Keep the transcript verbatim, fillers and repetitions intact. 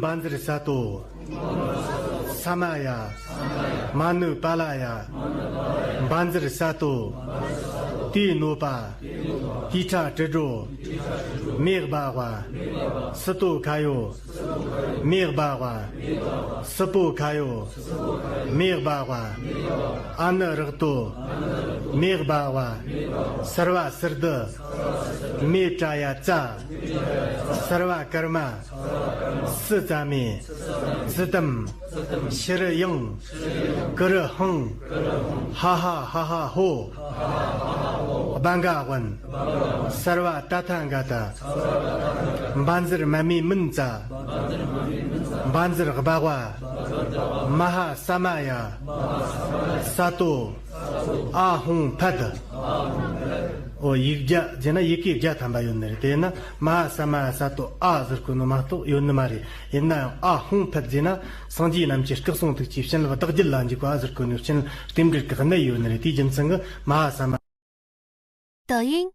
བཛྲ་ས་ཏྭ། ས་མ་ཡ། མ་ནུ་པཱ་ལ་ཡ། བཛྲ་ས་ཏྭ། ཏེ་ནོ་པ། ཏི་ཁྲ་དྲིལ་སྒྲོ། མེ་སྦ་བ། སི་ཏོ་ཁ་ཡོ། མེ་སྦ་བ། སི་པོ་ཁ་ཡོ། མེ་སྦ་བ། ཨ་ནུ་རཀྟོ། མེ་སྦ་བ། སརྦ་སིརྡྷི། མེ་ཏྲ་ཡ་ཙ། སརྦ་ཀརྨ། སི་ཙ་མེ། ཙི་ཏམ། ཤྲི་ཡང་། ཀྲི་ཧང་། ཧ་ཧ་ཧ་ཧ་ཧོ། སྦ་ག་ཝན། སརྦ་ཏ་ཐཱ་ག་ཏ། བཛྲ་མ་མེ་མུན་ཙ། བཛྲ་སྦ་བ། མ་ཧཱ་ས་མ་ཡ། ས་ཏྭ། ཨ་ཧོང་ཕད། ཨོ། ཡིག་བརྒྱ་བྱས་ན་ཡི་གེ་བརྒྱ་ཐམ་པ་ཡོད་ནི་རེད། དེས་ན་མ་ཧཱ་ས་མ་ཡ་ས་ཏྭ་ཨ་ཟེར་དགོས་ནི་མ་གཏོགས་ཡོད་ནི་མ་རེད། ཡིན་ན་ཡང་ཨ་ཧོང་ཕད་ཟེར་ན་སངས་རྒྱས་རྣམས་ཀྱི་སྐུ་གསུང་ཐུགས་ཀྱི་བྱིན་རླབས་བདག་རྒྱུད་ལ་འཇུག་པ་ཟེར་དགོས་ནི། བྱིན་རྟེན་འབྲེལ་གྱི་གནད་ཡོད་ནི་རེད། དེའི་རྒྱུ་མཚན་གྱིས་མ་ཧཱ་ས་མ། 抖音